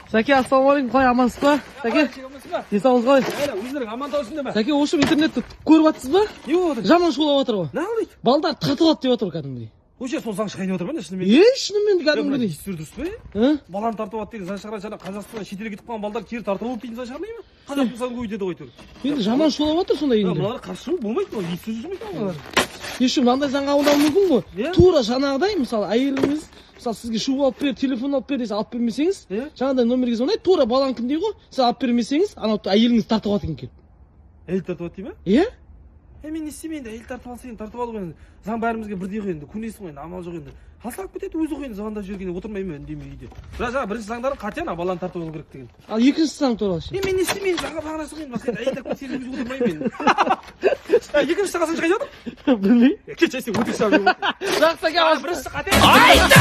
Сәке, ассалаумағалейкум, қалай, амансыз ба, Сәке? Денсаулығыңыз қалай? Өздерің аман таусың ба? Сәке, осы интернетті көріп жатсыз ба? Не болып жатыр? Жаман шулап жатыр ғой. Не дейді? Балдар тартып алады деп жатыр ғой кәдімгідей. Вообще, сол заң шығайын деп жатыр ма, не, шынымен? Е, шынымен, кәдімгідей. Естір, дұрыс па? А? Баланы тартып алады деген заң шығарған, жаңа Қазақстаннан шетелге кетіп қалған балдар кері тартып алып дейтін заң шығармай ма? Қазақтың заңы көбейтеді ғой әйтеуір. Енді жаман шулап жатыр сондай енді. Мыналар қарсы шығу болмайды, мынау естіп жүрмейді мыналар. Еще мынандай заң қабылдауы мүмкін ғой. Иә. Тура жаңағыдай, мысалы, әйеліңіз, мысалы, сізге шуба алып бер, телефон алып бер десе, алып бермесеңіз, Иә. жаңағыдай номерге звондайды, тура баланікіндей ғой. Сіз алып бермесеңіз, анау әйеліңіз тартып алады екен келіп. Әйел тартып алады дей ма? Иә. Е, мен не істеймін енді, әйел тартып алса, енді тартып алу ғой енді. Заң бәрімізге бірдей ғой енді, көнесің ғой енді, амал жоқ енді. Алса, алып кетеді өзі ғой енді, звондап жібергенде отырмаймын мен үндемей үйде. Бірақ жаңа бірінші заңдары қате, ана баланы тартып алу керек деген. Ал екінші заң туралы ше? Е, мен не істеймін енді, заңға бағынасың ғой енді, басқа енді әйел тартып кетсе, өзі отырмаймын мен. Екінші заңға шығайын жатыр. Білмеймін. Кетші, сен өтірік шығарып. Жақсы, сәке, Біріншісі қате. Айта.